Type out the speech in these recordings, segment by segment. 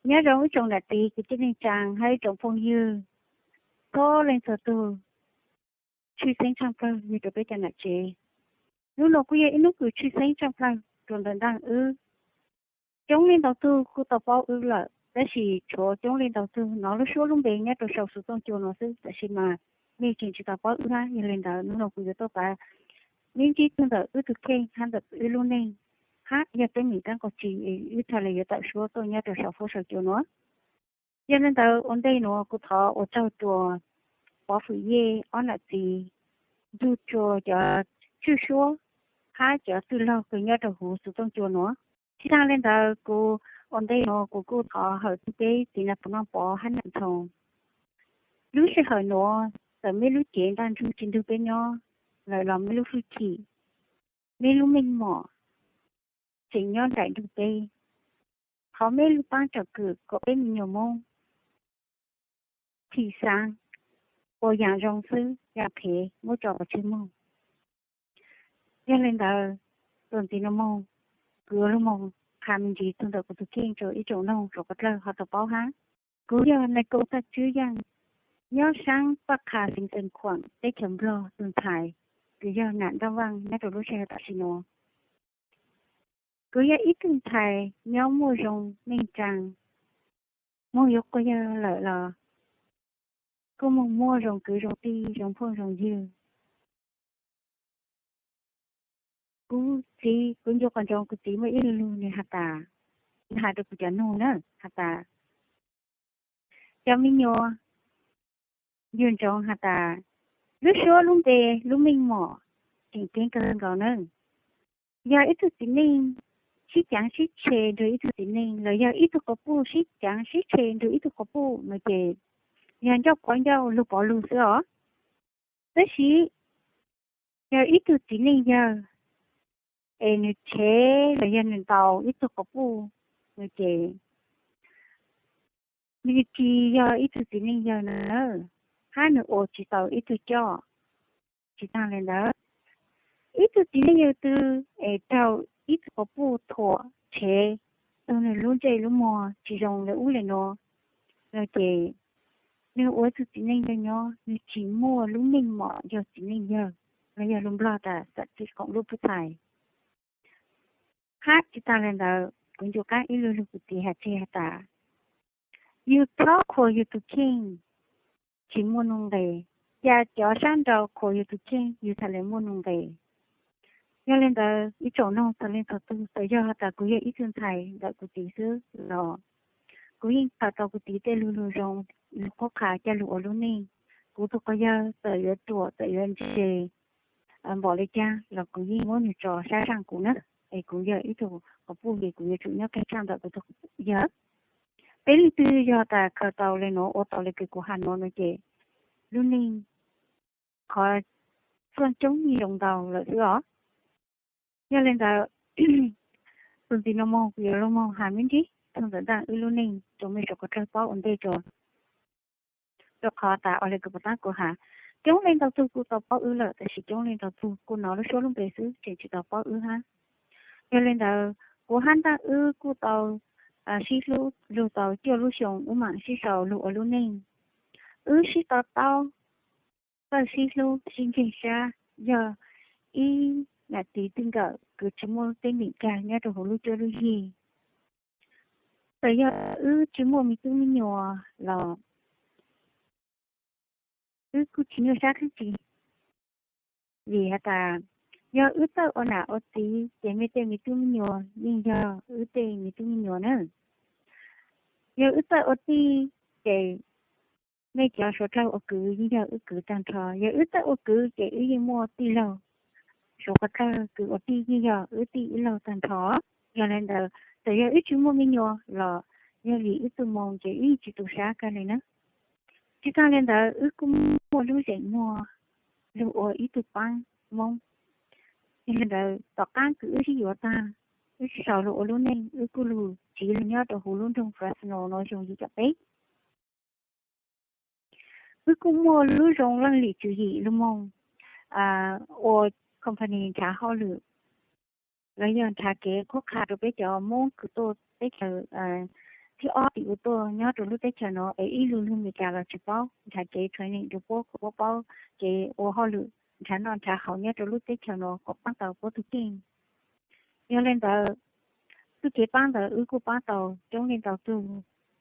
Nyob zoo ib tsoom nam txiv kwv tij neej tsaa hab ib tsoom phooj ywg, txhua leej txhua tug, tshwj xeeb tshaaj plawg yug rua peb cov nam tsev. Nub nuav kuj yog ib nub kws tshwj xeeb tshaaj plawg rua ntawm ntaaj wb. Coob leej ntau tug kuj tau paub wb lawm, tab sis tshuav coob leej ntau tug nov lub suab lub npe nyob rua sau xuv tooj cua nuav xwb, tab sis mas mej tseem tsi tau paub wb hab. Yog le ntawd nub nuav kuv yuav tuaj pav me ntsis tug ntawm wb tug kheej hab ntawm wb lub neej, hab yog teeb meem dlaab tsi wb txhaj le yuav tawm suab tuaj nyob rua sau fuab sau cua nuav. Yog le ntawd ua ntej nuav kuv thov ua tsaug rua Pov Fwm Yej ob nam txiv, nrug rua cov tswj suab hab cov txwj laug kws nyob rua huv xuv tooj cua nuav. Tsi taag le ntawd kuv ua ntej nuav kuv kuj thov hawm txug peb txiv Nais Phoo Noj Pov hab Nais Phoo Ntxhoo. Lub sij hawm nuav txawm meb lub cev ntaj ntsug tsi ntug peb nyob lawm los meb lub hwj chim, meb lub meej mom tseem nyob nraim nrug peb. Thov mej lug paab tsom kwm kom peb me nyuam Moob thim xaav ua yaam zoo xwb, yaam phem muab tso pov tseg moog. Yog le ntawd, txuas ntxiv nuav moog, kuv yuav lug moog qha me ntsis txug ntawm kuv tug kheej rua ib tsoom noog suav qhov dlawg ho tau paub hab. Kuv yog Nais Koo Txaj Tswb Yaaj, nyob saab Paj Qha Xeev Xees Khuam teb chaws Nplog tug ntxhais, kws yog Nam Ntaj Vaaj nyob rua lub sij hawm tam sim nuav. Kuv yog ib tug ntxhais nyob muaj zoo neej tsaa, moog yuav quas yawg lawm los kuj moog muaj zoo kwv zoo tij zoo phooj zoo ywg. Kuv txiv, kuv ncu quas ntsoov kuv txiv muaj ib lu lug nwg has tas, nwg has rua kuv cov noog na has tas, cov me nyuam, yug ntsoov has tas lub suab lub npe, lub meej mom tseem ceeb kawg nkaus na. Yog ib tug txiv neej sib caav sib tshe nrug ib tug txiv neej, los yog ib tug quas puj sib caav sib tshe nrug ib tug quas puj no ces yog ncauj pov ncauj lug pov lug xwb os. Tab sis yog ib tug txiv neej yawg es nwg tshev los yog nwg ntaus ib tug quas puj no ces nwg tsi yog ib tug txiv neej yawg na, hab nwg ua tsi tau ib tug coj. Tsi taag le ntawd, ib tug txiv neej yawg twg es raug ib tug quas puj thuam tshev, tug nwg lub ntsej lub muag tsi zoo le ub le nuav no ces nwg ua ib tug txiv neej yawg nyob nwg tsi muaj lub meej mom yog txiv neej yawg, los yog lug Nplog tas xav txim qoom lub pub txhais. Hab tsi taag le ntawd, kuv ncu qaab ib lu lug kuv txiv has tseg has tas, yug txhob khuas yug tug kheej tsi muaj nuj nqes, ca cov sab nraud khuas yug tug kheej yug txhad le muaj nuj nqes. Yog le ntawd ib tsoom noog txhua leej txhua tug, txawm yog has tas kuv yog ib tug ntxhais ntawm kuv txiv xwb los kuv yeej khaws tau kuv txiv tej lug lug zoo, lug qhuab qha coj lug ua lub neej. Kuv tug quas yawg txawm yuav ruam txawm yuav ntse npaum le caag los kuv yeej muab nwg tso sab saaj kuv na, es kuv yog ib tug quas puj ces kuv yuav tsum nyob qeeg saaj ntawm kuv tug quas puj yawg. Peb leej twg yog tas khaws tau le nuav ua tau le kws kuv has nuav no ces lub neej qhov txuj coob yeej zoo ntau lawm xwb os. Yog le ntawd, txuas ntxiv nuav moog kuv yuav lug moog has me ntsis txug ntawm ntaaj wb lub neej rua mej suav qhov dlawg paub ua ntej rua, rua qhov tas ua le kws puas taab kuv has, coob leej ntau tug kuj tau paub wb lawm, tab sis coob leej ntau tug kuj nov lub suab lub npe xwb tseem tsi tau paub wb hab. Yog le ntawd, kuv hab ntaaj wb kuj tau sib hlub lug tau cuaj lub xyoo, wb maam sib sau lug ua lub neej. Wb sib to taub, txawj sib hlub sib nkeeg sab, yog ib nam txiv twj nkawm kws tsi muaj teeb meem kag nyob rua huv lub cuab lub yig. Txawm yog wb tsi muaj me tub me nyuam los wb kuj tsi nyuaj sab dlaab tsi, vim has tas yog wb txawj ua nam ua txiv ces mej tej me tub me nyuam yeej yog wb tej me tub me nyuam na. Yog wb txawj ua tij ces mej cov suav dlawg ua kwv yeej yog wb kwv tag nrho, yog wb txawj ua kwv ces wb yeej muaj tij laug. Suav qhov dlawg kws ua tij yeej yog wb tij ib laug tag nrho. Yog le ntawd, txawm yog wb tsi muaj me nyuam los yog vim wb tug moo ces wb yeej tsi tu sab kag le na. Tsi taag le ntawd, wb kuj muaj lub zeem muag lug ua ib tug paab Moob. Yog le ntawd, tom qaab kws wb sib yuav taag, wb sib sau lug ua lub neej, wb kuj lug tsiv lug nyob rua huv lub nroog Fresno no xyoo yim caum peb. Wb kuj muaj lub zoo leej lim tswv yim lug moog ua company nrhav hauj lwm los yog nrhav kev qhuab qha rua peb cov Moob kws tuaj teb chaws thib ob tim ua tuaj nyob rau lub teb chaws no es ib lub lub Meskas los tsis paub, nrhav kev training rau puab kom puab paub kev ua hauj lwm nrhav noj nrhav haus nyob rau lub teb chaws no kom paab tau puab tug kheej. Yog le ntawd, txuj kev paab ntawd wb kuj paab tau coob leej ntau tug,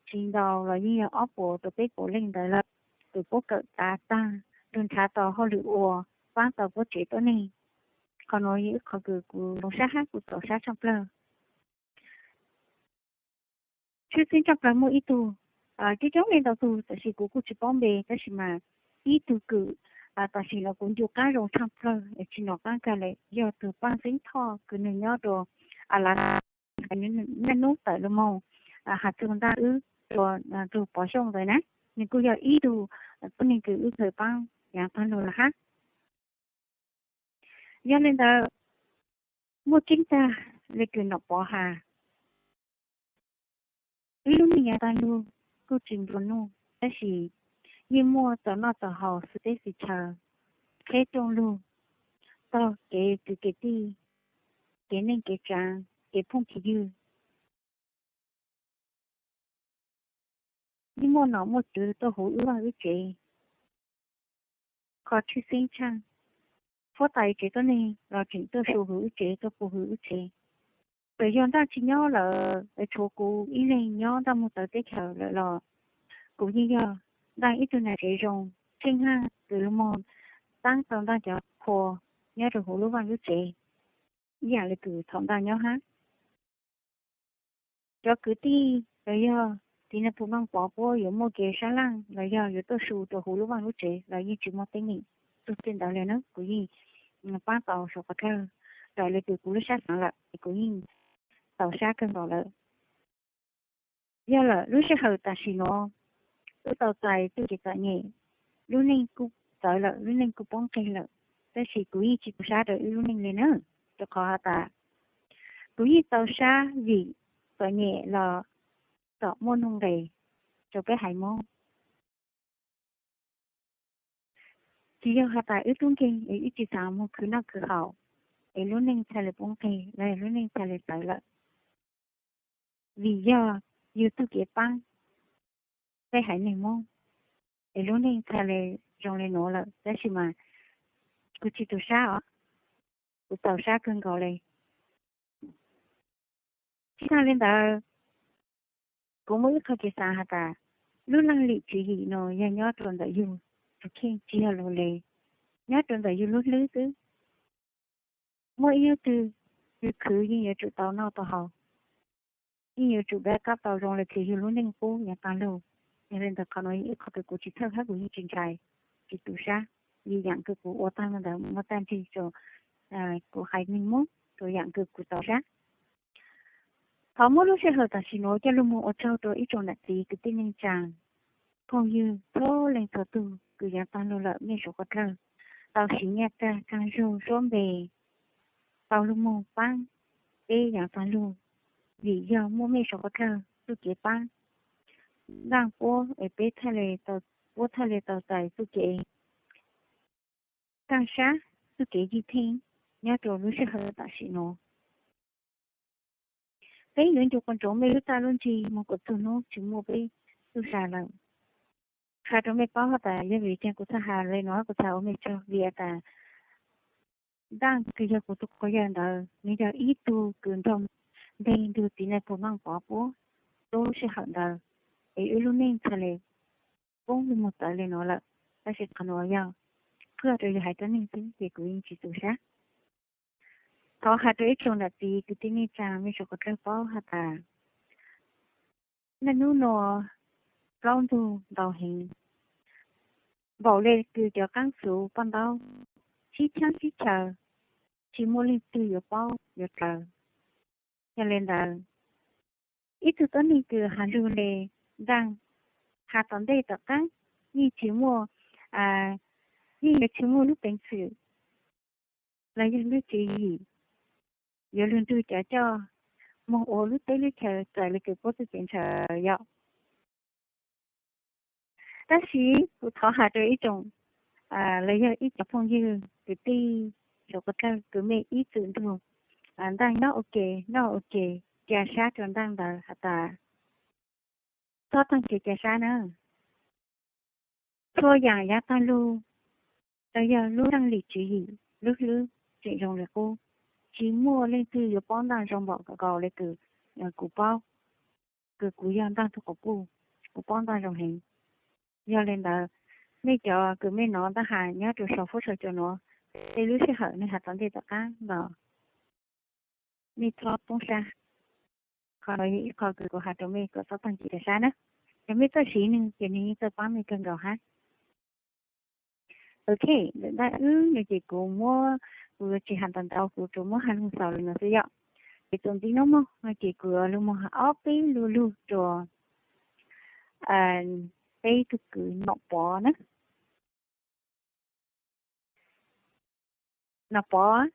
tsis ntau los yeej yog ob puas rau peb puas leej ntawd lawm, uas puab kawm tav taag, nrug nrhav tau hauj lwm ua, paab tau puab tsev tuab neeg. Qhov nuav yog ib qhov kws kuv zoo sab hab kuv txaus sab tshaaj plawg. Tshwj xeeb tshaaj plawg muaj ib tug, coob coob leej ntau tug tab sis kuv kuj tsis paub npe, tab sis mas ib tug kws tam sim no kuv ncu qaab zoo tshaaj plawg tsis nov qaab kag le yog tug Paaj Xeeb Thoj kws nwg nyob rua Alaska, nwg naj nub tawm lug moog has txug ntaaj wb rua tug Pov Xyooj ntawd na. Nwg kuj yog ib tug tuab neeg kws wb khaws paab yaav taag lug lawm hab. Yog le ntawd, muaj tseeb tag le kws Nom Pov has, wb lub neej yaav taag lug kuj tsis nplua nuj, tab sis yeej muaj txaus noj txaus haus xwm teb xwm chaw, qheb rooj lug, txog kev kwv kev tij, kev neej kev tsaav, kev phooj kev ywg. Yeej muaj nom muaj tswv tuaj huv wb vaaj wb tsev, qhov tshwj xeeb tshaaj, huab tais tsev tuab neeg los tseem tuaj su huv wb tsev, tuaj pw huv wb tsev. Txawm yog ntaaj tsis nyob lawm, tshuav kuv ib leeg nyob ntaaj moog tawv teb chaws lawm los kuv yeej yog ntaaj ib tug nam tsev zoo, tsheej haj kws lug moog taab tau ntaaj cov qhua nyob rua huv lub vaaj lub tsev, ib yaam le kws thaum ntaaj nyob hab. Cov kwv tij los yog txiv nais phoo Vaaj Pov puab yuav muaj kev sab laj los yog yuav tuaj su rua huv lub vaaj lub tsev los yeej tsis muaj teeb meem txug tej ntawd le na. Kuv yeej paab tau suav qhov dlawg raws le kws kuv lub sab xaav lawm es kuv yeej txaus sab kawg nkaus lawm. Yog lawm lub sij hawm tam sim nuav wb tau txais txuj kev txom nyem, lub neej kuj txawv lawm, lub neej kuj poob nqeg lawm, tab sis kuv yeej tsis tu sab rau wb lub neej le na, rua qhov has tas kuv yeej txaus sab vim txom nyem los txom muaj nuj nqes rua peb haiv Moob. Tsis yog has tas wb tub nkeeg es wb tsis xaav moog khwv noj khwv haus es lub neej txhaj le poob nqeg los lub neej txhaj le txawv lawm. Vim yog yug txuj kev paab peb haiv neeg Moob es lub neej txhaj le zoo le nuav lawm, tab sis mas kuv tsis tu sab os, kuv txaus sab kawg nkaus le. Tsis taag le ntawd, kuv muaj ib qho kev xaav has tas lub laag lim tswv yim no yog nyob rua ntawm yug tug kheej tsis yog luag le, nyob rua ntawm yug lub hlwb xwb. Muaj ib nyuag twg yug khwv yeej yuav tsum tau noj tau haus, yeej yuav tsum back up tau zoo le txhia yug lub neej pub yaav taag lug. Yog le ntawd qhov nuav yog ib qho kws kuv tsis txhawj hab kuv yeej tsis ntshai, tsis tu sab, vim yaam kws kuv ua taag le ntawd muaj taag nrhig rua kuv haiv neeg Moob rua yaam kws kuv txaus sab. Thov muab lub sij hawm tam sim nuav coj lug moog ua tsaug rua ib tsoom nam txiv kwv tij neej tsaa, phooj ywg txhua leej txhua tug kws yaav taag lug lawm mej suav qhov dlawg, tau siv nyaj tag taag zug suab npe tau lug moog paab peb yaav taag lug, vim yog muaj mej suav qhov dlawg txuj kev paab ntaaj puab es peb, puab txhaj le tau txais txuj kev kaaj sab, txuj kev yig theej nyob rua lub sij hawm tam sim nuav. Peb yuav ncu qhuas ntsoov mej lub txaj lub ntsig moog kuas txug nub tsis muaj peb txuj sa lawm. Has rua mej paub has tas yog vim caag kuv txhaj has le nuav, kuv txhaj ua mej tsaug vim has tas ntaaj kws yog kuv tug quas yawg ntawd nws yog ib tug kws nrug nteg ntug txiv nais phoo Vaaj Pov puab lub sij hawm ntawd es wb lub neej txhaj le poob lug moog txawv le nuav lawm. Tab sis qhov nuav yog qhwj rua yug haiv tuab neeg xwb ces kuv yeej tsis tu sab. Thov has rua ib tsoom nam txiv kwv tij neej tsaa mej suav qhov dlawg paub has tas naj nub nuav plaub ntug ntau heev, npaum le kws cov qaab xuv paj ntaub sib tshaab sib chaw, tsis muaj leej twg yuav paub yuav dlawg. Yog le ntawd, ib tug tuab neeg kws has lug le ntaaj, has tom ntej tom qaab yeej tsis muaj, yeej yuav tsis muaj lub peev xwm los yog lub tswv yim yuav lug nrug cov coj moog ua lub teb lub chaw txawm le kws puab txuj kev ntshaw yom. Tab sis kuv thov has rua ib tsoom los yog ib cov phooj ywg kwv tij suav qhov dlawg kws mej ib txwm nrug ntaaj nyob ua ke noj ua ke, ca sab rua ntaaj ntawd has tas txhob tag kev cai sab na. Txhua yam yav tag lug, los yog lub neej lim tswv yim lub hlwb tseem zoo li qub. Tsis muaj leej twg yuav paub ntaj zoo npaum nkaus li kws kuv paub, kws kuv yog ntaj tug quas puj, kuv paub ntaj zoo heev. Yog li ntawd, mej cov kws mej nov ntaj has nyob rua sau fuab sau cua nuav, tej lub sij hawm nej has tom ntej tom qab los mej txhob poob sab. Qhov nuav yog ib qho kws kuv has rua mej kom txhob tag kev cai sab na. Yog mej txawj siv nwg ces nwg yeej txawj paab mej kawg nkaus hab. Ok, ntawm ntaj wb no ces kuv muab, kuv tsis has ntau ntau, kuv tsuas muab has lug xaus li no xwb yom. Ces txuas ntxiv nub moog no ces kuv yuav lug moog has ob peb lu lug rua peb tug kwv Nom Pov na. Nom Pov,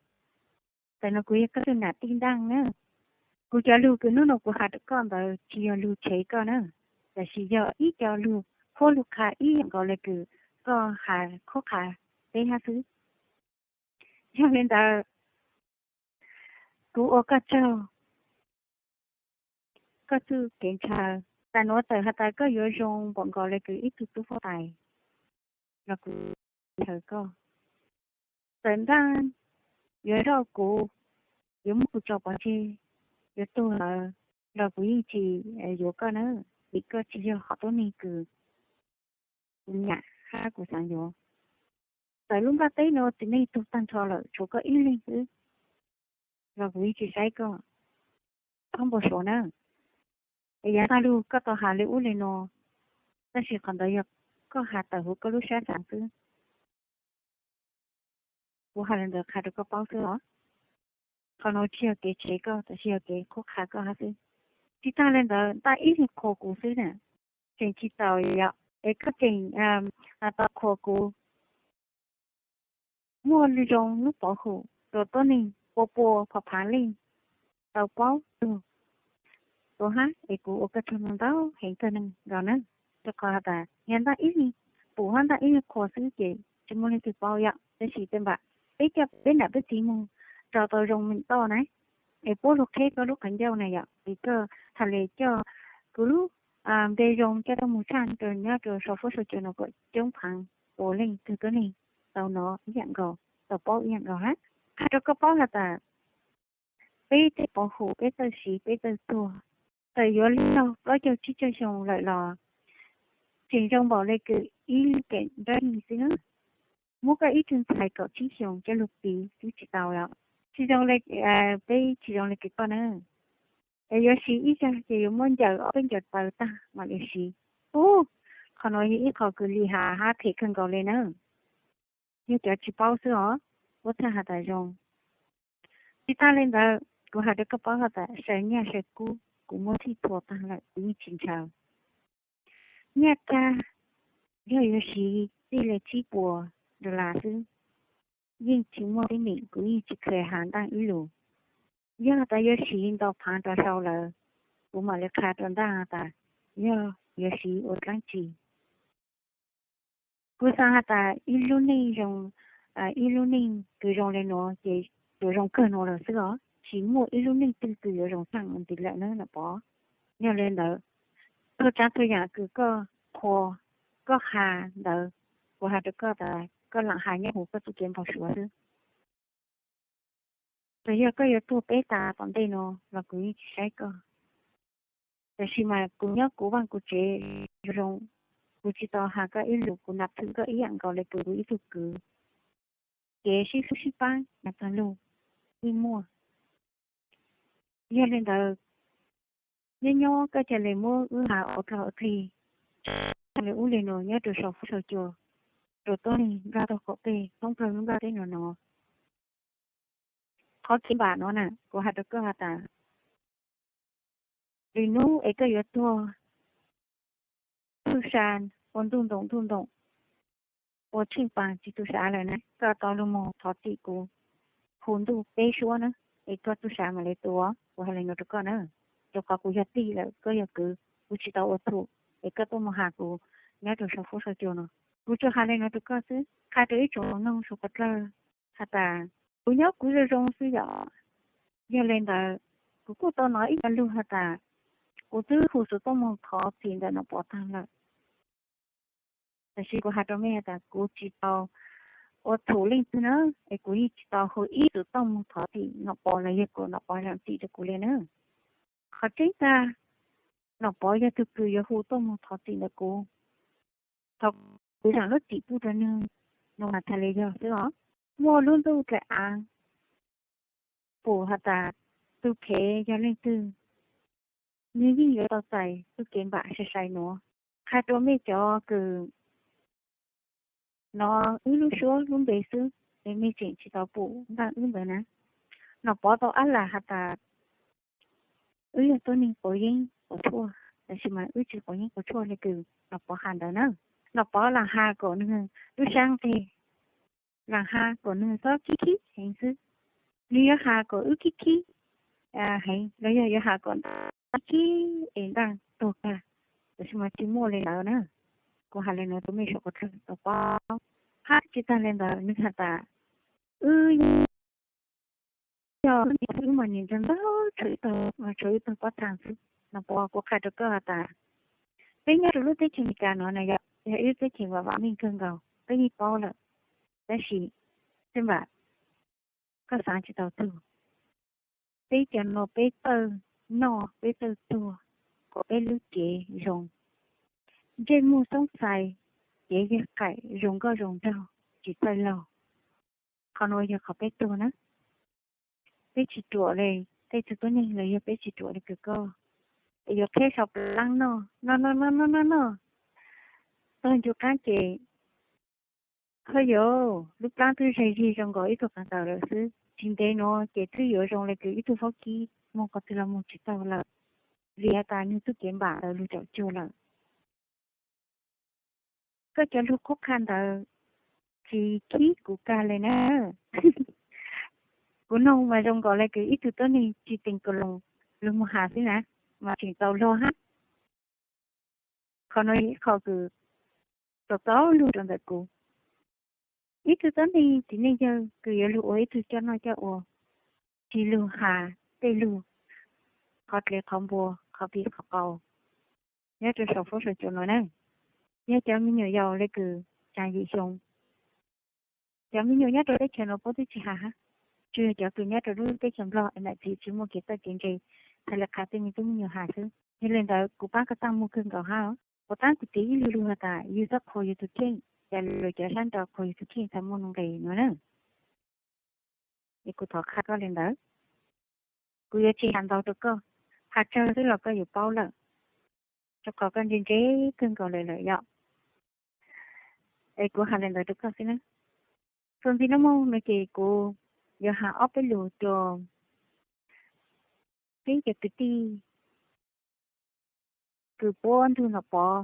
tam no kuv yog koj tug nam tij Ntaaj na. Kuv cov lug kws nub no kuv has rua koj ntawd tsis yog lug tshev koj na, tab sis yog ib co lug qhuab lug qha ib yam nkaus le kws koj has qhuab qha peb hab xwb. Yog li ntawd, kuv ua koj tsaug, koj txuj kev ntshaw. Tam nuav txawm has tas koj yuav zoo npaum nkaus le kws ib tug tub huab tais los kuv ntshaw koj. Txawm Ntaaj yuav zoj kuv, yuav muab kuv tso pov tseg, yuav tuag lawm los kuv yeej tsis yuav koj na, vim koj tsis yog hom tuab neeg kws kuv nyam hab kuv xaav yuav. Txawm lub nplaj teb nuav txiv neej tuag tag nrho lawm tshuav koj ib leeg xwb los kuv yeej tsis saib koj. Txhob npau suav na. Es yav tag lug koj tau has li ub li no, tab sis qhov ntawd yog koj has tawm huv koj lub sab xaav xwb. Kuv has li ntawd qha rau koj paub xwb os. Qhov nuav tsis yog kev tshev koj, tab sis yog kev qhuab qha koj hab xwb. Tsis tag li ntawd, Ntaaj ib leeg qhuas kuv xwb na, tseem tsis tau yom, es koj tseem tau qhuas kuv. Muaj zoo lub pov hum rua tuab neeg pua pua phav phav leej tau paub tug tuav hab, es kuv ua koj tsaug ntau heev kawg nkaus na. Rua qhov has tas yog Ntaaj ib leeg pum hab Ntaaj ib leeg qhuas xwb ces tsis muaj leej twg paub yom, tab sis tej npam peb coj peb nam peb txiv moog rau tau zoo meem toj na, es puab lug qheb koj lub qhov ncauj na yom, vim koj txhaj le coj kuv lub npe zoo coj tuaj moog tshaj rua nyob rua sau fuab sau cua nuav kom coob phaav puas leej tug tuab neeg tau nov ib yaam nkaus, tau paub ib yaam nkaus hab. Qha rua koj paub has tas peb tej pov hum peb txawj siv peb txawj tuag, txawm yuav luag plaub caug tsib caug xyoo lawm los tseem zoo npaum le kws ib keem nrab yig xwb na. Muab koj ib tug ntxhais kaum tsib xyoos coj lug piv twb tsis tau los tsis zoo le, peb tsis zoo le kws koj na. Es yuav siv ib zag ces yuav muab ncaws ob peb ncaws taw tag mam li siv. Ub, qhov nuav yog ib qho kws lim hiam hab phem kawg nkaus le na. Yog cov tsis paub xwb os, puab txhaj has tas zoo. Tsis tag li ntawd, kuv has rua koj paub has tas saw nyaj saw kub kuv muab thij thua tag lawm kuv yeej tsis ntshaw. Nyaj kag yog yuav siv txij li tsib puas dollar xwb, yeej tsis muaj teeb meem, kuv yeej tsis kheev has Ntaaj ib lus. Yog tas yuav siv ntau phaav rau sau lawm, kuv mam li qha rua Ntaaj tas yog yuav siv ua dlaab tsi. Kuv xaav has tas ib lub neej zoo, ib lub neej kws zoo le nuav ces tsuas zoo kawg nuav lawm xwb os, tsis muaj ib lub neej twg kws yuav zoo tshaj ntxiv lawm na Nom Pov. Yog li ntawd, txhua tsaav txhua yaam kws koj qhuas, koj has ntawd, kuv has rua koj tas koj lam has nyob huv koj txuj kev npau suav xwb. Txawm yog koj yuav tuag peb tas tom ntej nuav los kuv yeej tsis saib koj. Tab sis mas kuv nyob kuv vaaj kuv tsev zoo, kuv tsis tau has koj ib lus, kuv nam thwm koj ib yaam nkaus le kuv ib tug kwv. Kev sib hlub sib paab yav tag lug yeej muaj. Yog li ntawd, nyob nyob koj ca le muab wb has ua dlog ua dlig, le ub le nuav nyob rua sau fuab sau cua, rua tuab neeg nplaj taug qaum peg thoob plawg lub nplaj teb nuav no. Qhov kev npam nuav na, kuv has rua koj has tas, lwm nub es koj yuav tuag, txuj sa ua ntuj ntoom ntuj ntoom, ua tsheej paag tsis tu sav lawm na, koj tau lug moog thov txim kuv hu ntuj peb suab na, es koj txuj sa mam li tu, kuv has le nuav rua koj na. Rua qhov kuv yog tij lawm koj yog kwv, kuv tsis tau ua txhum, es koj tuaj moog has kuv nyob rua sau fuab sau cua no. Kuv tsuas has le nuav rua koj xwb, qha rua ib tsoom noog suav dlawg has tas, kuv nyob kuv zoo zoo xwb yom. Yog le ntawd, kuv kuj tau nov ib co lug has tas, Kuv twb hu xov tooj mus thov txim ntawm Nom Pov tag lawm, tab sis kuv hais rau mej tas kuv tsis tau ua thum leej twg na, es kuv yeej tsis tau hu ib xov tooj mus thov txim Nom Pov los yog kom Nom Pov zam txim rau kuv li na. Qhov tseeb tag, Nom Pov yog tug kws yuav hu tuaj mus thov txim ntawm kuv, thaum kuv zam lub txim pub rau nwg, nws mas tas li yog xwb os. Muaj lub ntuj dlaim av pum has tas tug khev yog leej twg, nwg yeej yuav tau txais tug kev npam sai sai nuav. Qha rua mej cov kws nov wb lub suab lub npe xwb, es mej tseem tsis tau pum npaaj wb ntawd na. Nom Pov tau ab lam has tas wb yog tuab neeg quav yeeb quav tshuaj, tab sis mas wb tsis quav yeeb quav tshuaj le kws Nom Pov has ntawd na. Nom Pov lam has kom nwg lub sab nqeg, lam has kom nwg txhob khib khib heev xwb. Nwg yuav has kom wb khib khib heev los yog yuav has kom khib es ntaaj tuag kag, tab sis mas tsis muaj li ntawd na. Kuv has li no rua mej suav qhov txhawj tau paub. Hab tsis tag li ntawd nwg has tas wb yog wb mas nim nrog nrog tshuav wb tug, tshuav wb tug pab thaag xwb. Nom Pov, kuv qha rua koj has tas peb nyob rua lub teb chaws Amelikas no na yog, yog ib lub teb chaws vam vam meej kawg nkaus peb yeej paub lawm, tab sis txij npam koj xaav tsis tau tug. Peb cov no peb txawj noj peb txawj tuag kom peb lub cev zoo, ntsej muag xoob xais, cev yawg qaim zoo nkauj zoo nraug, tsis txawj laug. Qhov nuav yog qhov peb tuag na. Peb tsis ruam li tej tug tuab neeg los yog peb tsis ruam li kws koj, es yuav qheb sau plaab noj noj noj noj noj noj noj txog ncu qaab ces ho yuav lub plaab twb zeeg zig zoo nkaus ib tug qav ntaws lawm xwb. Tsis ntev nuav ces twb yuav zoo le kws ib tug faub kib moog qhov twg los moog tsis taug lawm, vim has tas nwg txuj kev npam ntawd lug caum cuag lawm. Koj cov lug qhuab qha ntawd tsis khib kuv kag li na. Kuv noog mas zoo nkaus le kws ib tug tuab neeg tsis teem kaus loos lug moog has xwb na, mas tseem tau luag hab. Qhov nuav yog ib qho kws txaus txaus lug rua ntawm kuv. Ib tug tuab neeg txiv neej yawg kws yuav lug ua ib tug coj noj coj ua, tsis lug has tej lug qhov dlev qhov npua, qhov pim qhov qau nyob rua saum fuab saum cua nuav na. Yog cov me nyuam yaus le kws tsaam yim xyoo, cov me nyuam nyob rua teb chaws nuav puab twb tsis has hab, tsuas yog cov kws nyob rua lub teb chaws Nplog es nam txiv tsis muaj kev txawj kev ntse, txhaj le qha tej me tub me nyuam has xwb. Yog li ntawd kuv paab koj taaj muag kawg nkaus hab. Kuv taab kuv tiv ib lug lug has tas yug txhob qhuas yug tug kheej, cas lug cov sab nraud qhuas yug tug kheej txhaj muaj nuj nqes nuav na. Es kuv thov qha koj li ntawd, kuv yuav tsis has ntau rua koj, has tsawg xwb los koj yuav paub lawm, rua qhov koj ntse ntse kawg nkaus li lawm yom. Es kuv has li ntawd rua koj xwb na. Txuas ntxiv nub moog no ces kuv yuav has ob peb lus rua peb cov kwv tij kws puab ntug Nom Pov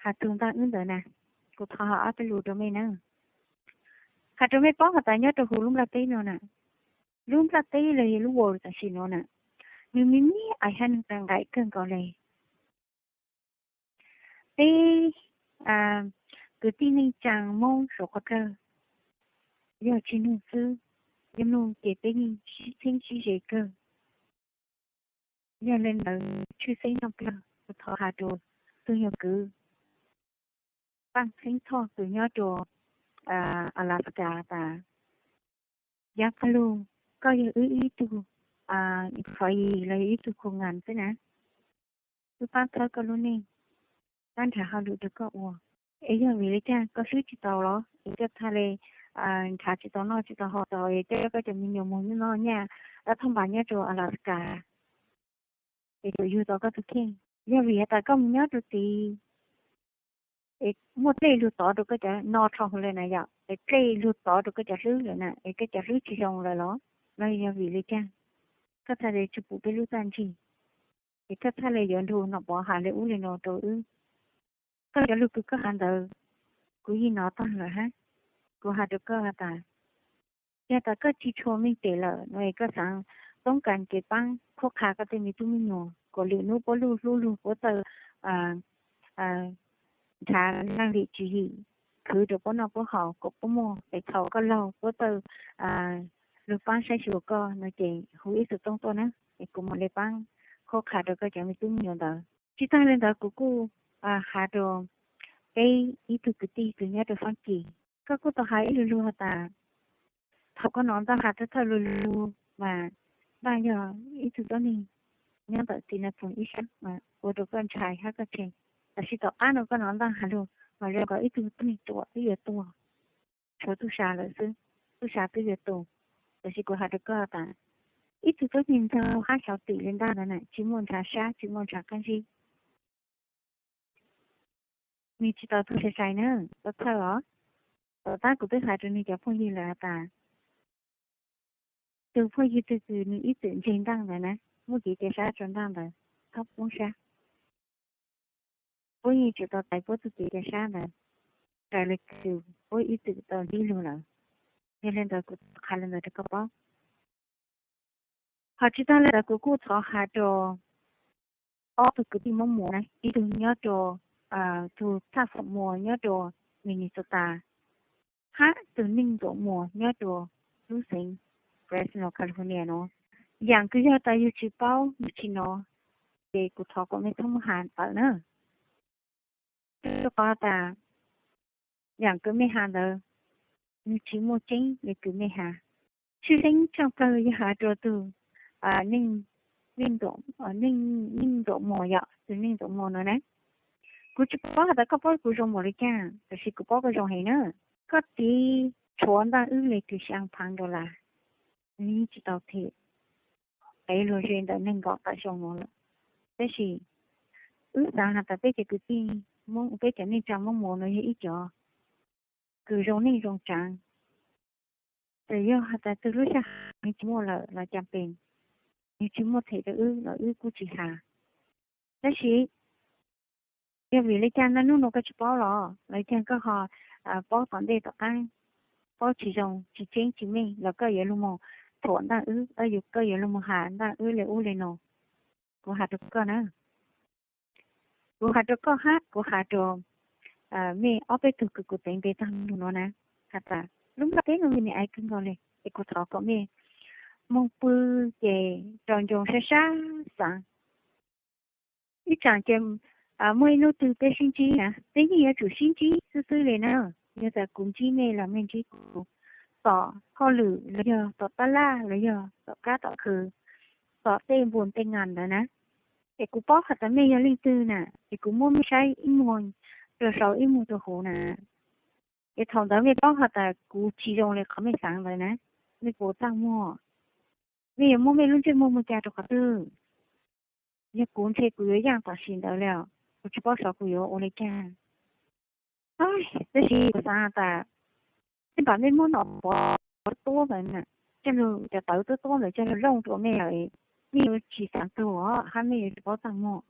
has txug ntaaj wb ntawd na. Kuv thov has ob peb lus rua mej na. Has rua mej paub has tas nyob rua huv lub nplaj teb nuav na, lub nplaj teb los yog lub world tam sim nuav na, nwg me me ais hab nwg nqaim kawg nkaus le. Peb kwv tij neej tsaa Moob suav qhov dlawg yog tsis nug xwb, yog nug ces peb yeej sib txheeb sib ze kawg. Yog le ntawd tshwj xeeb noj plawg, kuv thov has rua tug nyuag kwv Paaj Xeeb Thoj kws nyob rua Alaska tas, Yaav Qag Lug, koj yog wb ib tug employee los yog ib tug khoo ngas xwb na. Wb paab txhawb koj lub neej, paab nrhav hauj lwm rua koj ua. Es yog vim le caag koj swb tsis tau los es koj txhaj le nrhav tsis tau noj tsis tau haus tau es coj koj cov me nyuam moog noj nyaj dab thoj npas nyob rua Alaska, es tsuas yug tau koj tug kheej? Yog vim has tas koj moog nyob rua tid es muaj dlej lug tov rua koj cov, no rho huv le na yom, es dlej lug tov rua koj cov hlwb lawm na es koj cov hlwb tsis zoo lawm los, los yog vim le caag koj txhaj le tsis pum peb lub txaj ntsig, es koj txhaj le yuav nrug Nom Pov has le ub le no rua wb? Koj cov lug kws koj has ntawd kuv yeej nov taag lawm hab. Kuv has rua koj has tas, yog tas koj tsis tshua meej tes lawm no es koj xaav toob kas kev paab qhuab qha koj tej me tub me nyuam kom lwm nub puab luj hlub lug puab txawj nrhav leej lim tswv yim khwv rua puab noj puab haus kom puab muaj, es thaum koj laug puab txawj lug paab saib xyuas koj no ces hu ib xuv tooj tuaj na, es kuv mam le paab khub kha rau koj cov me tub me nyuam ntawd. Tsis tag li ntawd kuv kuj has rau peb ib tug kwv tij kws nyob rau Fab Kis, koj kuj tau has ib lu lug has tas thaum koj nov ntaj has thawj thawj lu lug mas ntaj yog ib tug tuab neeg nyob ntawm txiv nais phoo ib sab mas ua rau koj ntshai hab koj tseg. Tab sis tom qab no koj nov ntaj has lug mas zoo nkaus ib tug tuab neeg ruam twb yuav tuag, tshuav tub sa lawm xwb, tub sa twb yuav tuag. Tab sis kuv has rau koj tas ib tug tuab neeg ntxaug hab xyov tim li ntaj ntawd na tsis muaj ntshav sab tsis muaj ntshav qab zib. Nws tsis tau tuag sai sai na, tau thawj os. Tom qab kuv twb has rau nws cov phooj ywg lawm has tas tus phooj ywg twg kws nws ib txwm ntseeg ntaj ntawd na, muaj kev cia sab rau ntaj ntawd, txhob poob sab. Puab yeej tsum tau tais puab txuj kev cia sab ntawd raws li kws puab ib txwm tau ntsib lug lawm. Yog li ntawd kuv qha li ntawd rau koj paub. Ho tsis tag li ntawd kuv kuj thov has rau ob tug kwv tij Moob Muas na, ib tug nyob rau, tug Thaj Foom Muas nyob rau Minnesota, hab tug Neej Ntuam Muas nyob rau lub xeev Fresno, California no. Yaam kws yog tas yug tsis paub yug tsis nov, ces kuv thov kom mej txhob muab has tawm na. Rua qhov tas yaam kws mej has ntawd, nwg tsis muaj tseeb le kws mej has. Tshwj xeeb tshaaj plawg yog has rua tug Neej Ntuam Muas, yog tug Neej Ntuam Muas no na. Kuv tsis paub has tas koj paub kuv zoo npaum li caag, tab sis kuv paub koj zoo heev na. Koj tiv tshuav ntaaj wb le kws xyaa phav dollar, nwg yeej tsis tau them peb luag ze ntawm neeg nkaum tawm xyoo nuav lawm. Tab sis wb xaav has tas peb cov kwv tij, peb cov neej tsaa Moob Muas no yog ib cov kws zoo neej zoo tsaav. Txawm yog has tas tug lub sij hawm nwg tsis muaj lawm los cas pes, nwg tsis muaj them rau wb los wb kuj tsis has. Tab sis yog vim le caag naj nub nuav koj tsis paub los, los caag koj ho paub tom ntej tom qaab, paub tsis zoo tsis tseeb tsis meej los koj yuav lug moog thuam ntaaj wb, koj yuav lug moog has ntaaj wb le ub le nuav. Kuv has rua koj na, kuv has rua koj hab kuv has rua mej ob peb tug kws kuv teev npe taag lug nuav na, has tas lub nplaj teb nuav me nwg aiv kawg nkaus le, es kuv thov kom mej moog pw ces rau ncoog sab sab xaav. Ib tsaam ces muaj ib nub twg peb sib ntsib na, peb yeej yuav tsum sib ntsib xwb xwb le na. Yog tas kuv ntsib mej los mej ntsib kuv, tom hauj lwm los yog tom tab laj los yog tom kab tom khw, tom tej npus tej nas ntawd na, es kuv paub has tas mej yog leej twg na, es kuv muab mej saib ib muag rua sau ib muag rua huv na. Es thaum ntawd mej paub has tas kuv tsis zoo le qhov mej xaav ntawd na, mej puas txaj muag? Mej yuav muab mej lub ntsej muag moog ca rua qhov twg? Yog kuv ntshe kuv yuav yaaj tam sim ntawd le os, kuv tsis paub xyov kuv yuav ua le caag. Tab sis kuv xaav has tas tej npaam mej muab Nom Pov tuab ntawd na, coj lug cov tawv tuab tuab ntawd coj lug looj rua mej lawm, mej yuav tsis xaav tuag hab mej yuav tsis paub txaj muag.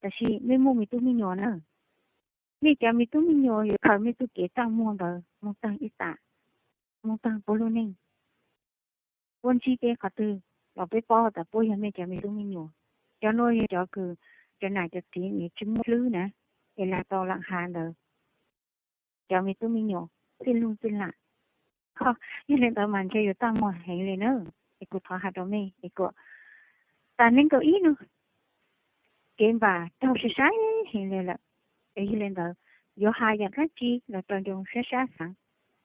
Tab sis mej muaj me tub me nyuam na, mej cov me tub me nyuam yuav khaws mej txuj kev txaj muag ntawd moog taag ib tam, moog taag puab lub neej. Puab ntsib peb qhov twg los peb paub tas puab yog mej cov me tub me nyuam. Cov nuav yog cov kws cov nam cov txiv tsis muaj hlwb na, es lam tau lam has ntawd, cov me tub me nyuam txij lug txij lam. Yog le ntawd mas ntshe yuav txaj muag heev le na. Es kuv thov has rua mej es kuas tas neeg nkaum ib nuav kev npam raug sai sai heev le lawm. Es yog le ntawd yuav has yaam dlaab tsi los rau ncoog sab sab xaav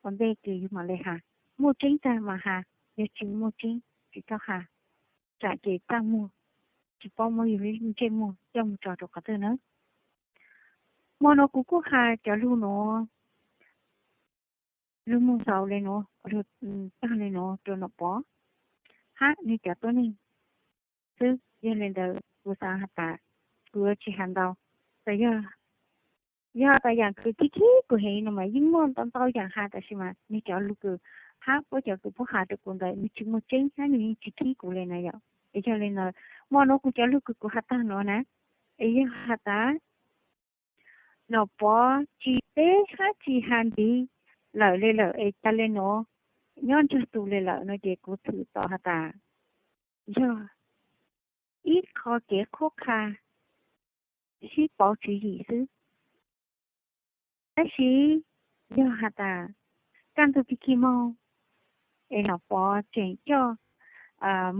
ua ntej kws yug mam le has. Muaj tseeb tag mas has, yog tsis muaj tseeb tsis txhob has, tsam ces txaj muag tsis paub muab yug lub ntsej muag coj moog tso rua qhov twg na. Mo nuav kuv kuj has cov lug nuav, lug moog xaus le nuav, lug taag le nuav rua Nom Pov hab nwg cov tuab neeg xwb. Yog le ntawd kuv xaav has tas kuv yuav tsis has ntau. Txawm yog, yog tas yaam kws khib khib kuv heev no mas yeej muaj ntau ntau yaam has, tab sis mas nwg cov lug kws hab puab cov kws puab has rua kuv ntawd nwg tsis muaj tseeb hab nwg yeej tsis khib kuv le na yom. Es yog le ntawd mo nuav kuv cov lug kws kuv has taag nuav na, es yog has tas Nom Pov tsis teb hab tsis has ntxiv lawm le lawm es ca le nuav nyob nrug tug le lawm no ces kuv thwm tau has tas yog ib qho kev qhuab qha sib pauv tswv yim xwb. Tab sis yog has tas kaj ntug pig kig moog es Nom Pov tseem coj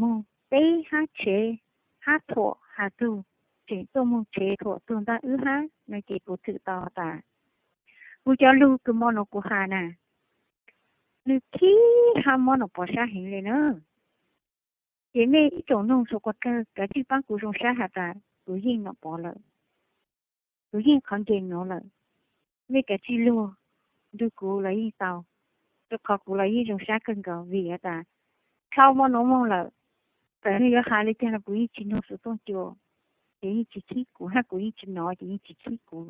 moog teb hab tshev hab thuam has tug, tseem tuaj moog tsev thuam tug ntaaj wb hab no ces kuv thwm tau has tas, kuv cov lug kws mo nuav kuv has na, nwg khib hab mob Nom Pov sab heev le na. Ces mej ib tsoom noog suav quas dlawg kaav tsij paab kuv zoo sab has tas kuv yeej Nom Pov lawm, kuv yeej qhov nkees nuav lawm. Mej kaav tsij luag nrug kuv los yeej tau, rua qhov kuv los yeej zoo sab kawg nkaus vim has tas dlhau mo nuav moog lawm, txawm nwg yuav has le caag los kuv yeej tsi noog xuv tooj cua, ces yeej tsi khib kuv, hab kuv yeej tsi nov ces yeej tsi khib kuv.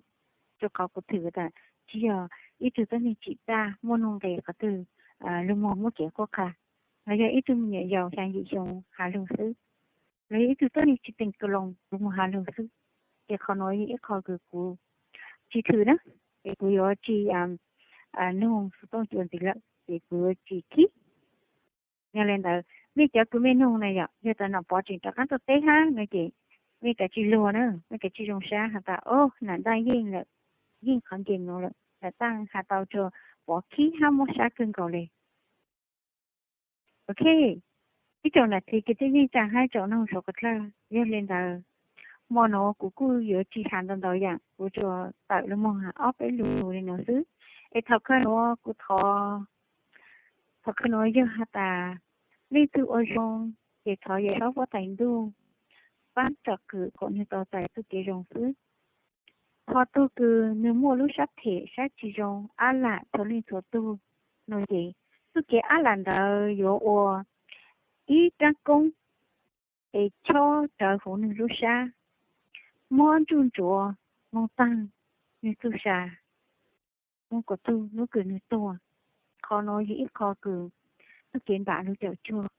Rua qhov kuv thwm tas tsi yog ib tug tuab neeg tsim txaj muaj nuj nqes qhov twg, lug moog muab kev qhuab qha, los yog ib tug me nyuam yaus xyaa yim xyoo has lug xwb, los yog ib tug tuab neeg tsi teem ka loos lug moog has lug xwb. Ces qhov nuav yog ib qho kws kuv tsi thwm na, ces kuv yuav tsi noog xuv tooj cua ntxiv lawm ces kuv yuav tsi khib. Yog le ntawd mej cov kws mej noog na yom, yog tas Nom Pov tseem rov qaab tuaj teb hab no ces mej kaav tsij luag na, mej kaav tsij zoo sab has tas o, nam ntaaj yeej lawm, yeej qhov nkees nuav lawm, nam ntaaj has tau rua Pov khib hab mob sab kawg nkaus le. Ok, ib tsoom nam txiv kwv tij neej tsaa hab ib tsoom noog suav quas dlawg, yog le ntawd mo nuav kuv kuj yuav tsi has ntau ntau yaam, kuv tsuas tawm lug moog has ob peb lug le nuav xwb. Es thaum kawg nuav kuv thov, thaum kawg nuav yog has tas leej twg ua zoo ces thov Yawm Saub Huab Tais Ntuj paab tsom kwm kom nwg tau txais txuj kev zoo xwb. Ho tug kws nwg muaj lub sab phem sab tsi zoo ab lam txhua leej txhua tug no ces txuj kev ab lam ntawd yuav ua ib raab koob es chob rawv huv nwg lub sab, muab ntsuj ntsuav moog taag nwg txuj sa, moog kuas tug nub kws nwg tuag. Qhov nuav yog ib qho kws txuj kev npam lug caum cuag.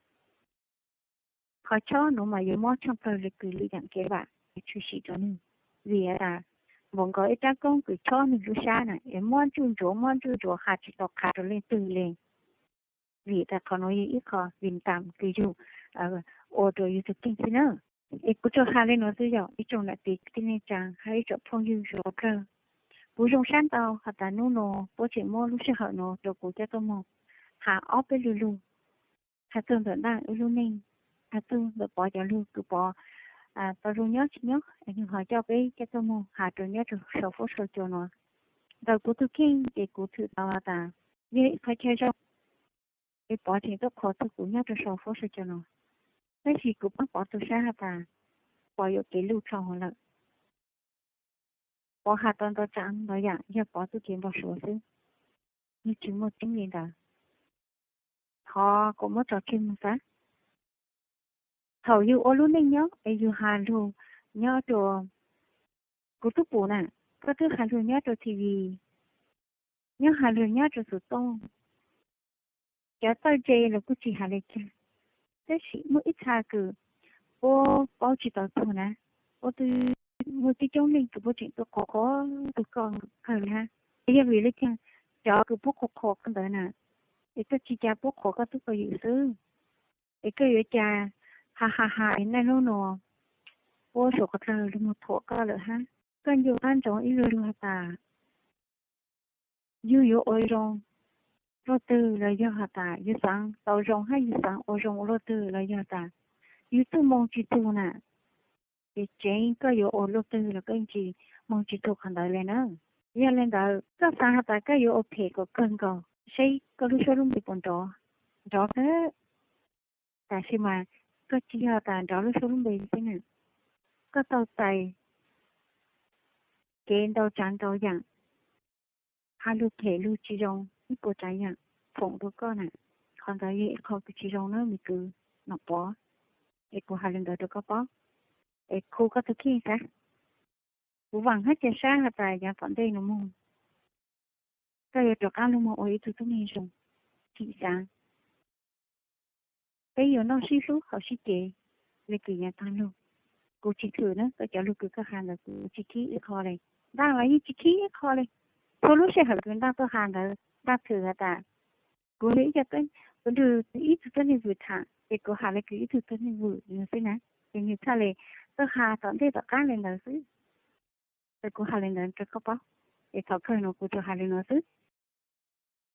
Qhov chob nuav mas yuav mob tshaaj plawg le kws lwm yaam kev npam es tshwm sim rua nwg, vim tas npaum nkaus ib raab koob kws chob nwg lub sab na es muab ntsuj ntsuav muab ntsuj ntsuav has tsi tau qha rua leej twg le. Vim tas qhov nuav yog ib qho vim tas kws yug ua rua yug tug keej xwb na. Es kuv tsuas has le nuav xwb yom ib tsoom nam txiv kwv tij neej tsaa hab ib tsoom phooj ywg suav quas dlawg. Kuv zoo sab ntau has tas nub nuav puab tseem muab lub sij hawm nuav rua kuv coj tuaj moog has ob peb lu lug, has txug ntawm ntaaj wb lub neej, has txug ntawm Pov cov lug kws Pov tau zoo nyob tsi nyob es nwg ho coj peb coj tuaj moog has rua nyob rua sau fuab sau cua nuav. Ntawm kuv tug kheej ces kuv thwm tau has tas yog ib qhov chaw zoo es Pov tseem tuaj qhuas tug kuv nyob rua sau fuab sau cua nuav. Tab sis kuv paab Pov tug sab has tas Pov yuam kev luj dlhau lawm. Pov has tau ntau tsaav ntau yaam yog Pov txuj kev npau suav xwb, yug tsi muaj tseeb le ntawd. Thov kuas muab tso tseg moog xwb. Thaum yug ua lub neej nyob es yug has lug nyob rua, kuv tub pum na, koj twb has lug nyob rua TV, nyob has lug nyob rua xuv tooj, cov txawj ntse los kuj tsi has le caag. Tab sis muaj ib txha kws puab paub tsi tau txug na, puab twb muaj coob coob leej kws puab tseem tuaj qhuas qhuas tug koj kawg le hab. Yog vim le caag cov kws puab qhuas qhuas koj ntawd na, es koj tsi ca puab qhuas koj tub koj ywm xwb, es koj yuav ca has has has es naj nub nuav puab suav quas dlawg lug moog thuam koj lawm hab. Koj ncu qab ntsoov ib lu lug has tas yug yuav ua zoo luaj twg los yog has tas yug xaav tau zoo hab yug xaav ua zoo luaj twg los yog tas yug txuj moog tsi txug na, ces tseev koj yuav ua luaj twg los koj yeej tsi moog tsi txug qhov ntawd le na. Yog le ntawd koj xaav has tas koj yuav ua phem kom kawg nkaus seb koj lub suab lub npe puas nrov, nrov kawg. Tam sis mas koj tsi yog tas nrov lub suab lub npe xwb na, koj tau txais kev ntau tsaav ntau yaam, has lug phem lug tsi zoo ib puas tsaav yaam foom rua koj na. Qhov ntawd yog ib qho kws tsi zoo nawb me kwv Nom Pov, es kuv has le ntawd rua koj paub, es khu koj tug kheej xwb. Kuv vaam hab ca sab has tas yaav tom ntej nuav moog koj yuav rov qaab lug moog ua ib tug tub neeg zoo, chim xaav. Peb yuav noj sib hlub haus sib cev le kws yaav taag lug. Kuv tsi thwm na, koj cov lug kws koj has ntawd kuv tsi khib ib qho le. Ntaaj los yeej tsi khib ib qho le. Txhua lub sij hawm kws Ntaaj tuaj has ntawd Ntaaj thwm has tas kuv yog ib co, kuv nrug ib tug tuab neeg vwm tham ces kuv has le kws ib tug tuab neeg vwm xwb na. Ces nwg txhaj le tuaj has tom ntej tom qab le ntawd xwb. Ces kuv has le ntawd rua koj paub, es thaum kawg nuav kuv tsuas has le nuav xwb.